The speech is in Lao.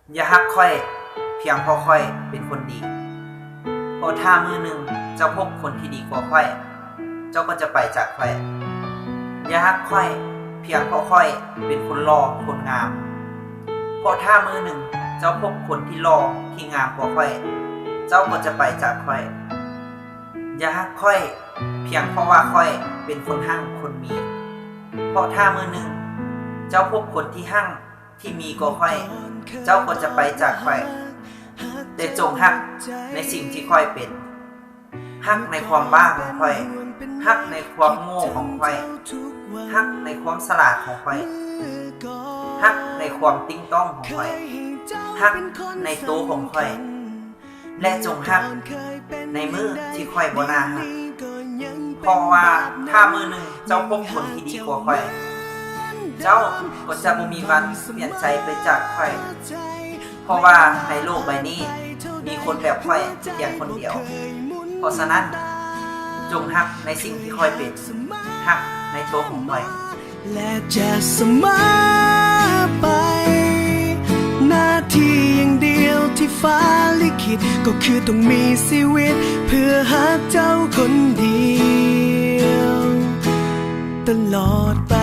ຢ່າຮັກຂ້ອຍພຽງເພາະຂ້ອຍເປັນຄົນດີ, ເພາະຖ້າມື້ໜຶ່ງເຈົ້າພົບຄົນທີ່ດີກວ່າຂ້ອຍ, ເຈົ້າກໍຈະໄປຈາກຂ້ອຍ. ຢ່າຮັກຂ້ອຍພຽງເພາະຂ້ອຍເປັນຄົນຫຼໍ່ຄົນງາມ, ເພາະຖ້າມື້ໜຶ່ງເຈົ້າພົບຄົນທີ່ຫຼໍ່ທີ່ງາມກວ່າຂ້ອຍ, ເຈົ້າກໍຈະໄປຈາກຂ້ອຍ. ຢ່າຮັກຂ້ອຍພຽງເພາະວ່າຂ້ອຍເປັນຄົນຮັ່ງຄົນມີ, ເພາະຖ້າມື້ໜຶ່ງເຈົ້າພົບຄົນທີ່ຮັ່ງ ທີ່ມີກວ່າຂ້ອຍ, ເຈົ້າກໍຈະໄປຈາກຂ້ອຍ. ແຕ່ຈົ່ງຮັກໃນສິ່ງທີ່ຂ້ອຍເປັນ, ຮັກໃນຄວາມບ້າຂອງຂ້ອຍ, ຮັກໃນຄວາມໂງ່ຂອງຂ້ອຍ, ຮັກໃນຄວາມສະຫຼາດຂອງຂ້ອຍ, ຮັກໃນຄວາມຕິງຕ້ອງຂອງຂ້ອຍ, ຮັກໃນໂຕຂອງຂ້ອຍ. ແລະ ຈົ່ງຮັກໃນມື້ທີ່ຂ້ອຍບໍ່ໜ້າຮັກ, ເພາະວ່າຖ້າມື້ໜຶ່ງເຈົ້າພົບຄົນທີ່ດີກວ່າຂ້ອຍ, ເຈົ້າກໍຈະບໍ່ມີວັນປ່ຽນໃຈໄປຈາກຂ້ອຍ, ເພາະວ່າໃນໂລກໃບນີ້ມີຄົນແບບຂ້ອຍພຽງຄົນດຽວ. ເພາະສະນັ້ນ, ຈົ່ງຮັກໃນສິ່ງທີ່ຂ້ອຍເປັນ, ຮັກໃນໂຕຂອງຂ້ອຍ. ແລະຈະສະເໝີໄປ, ໜ້າທີ່ຢ່າງດຽວທີ່ຟ້າລິຂິດ ກໍຄືຕ້ອງມີຊີວິດເພື່ອຮັກເຈົ້າຄົນດຽວຕະຫຼອດໄປ.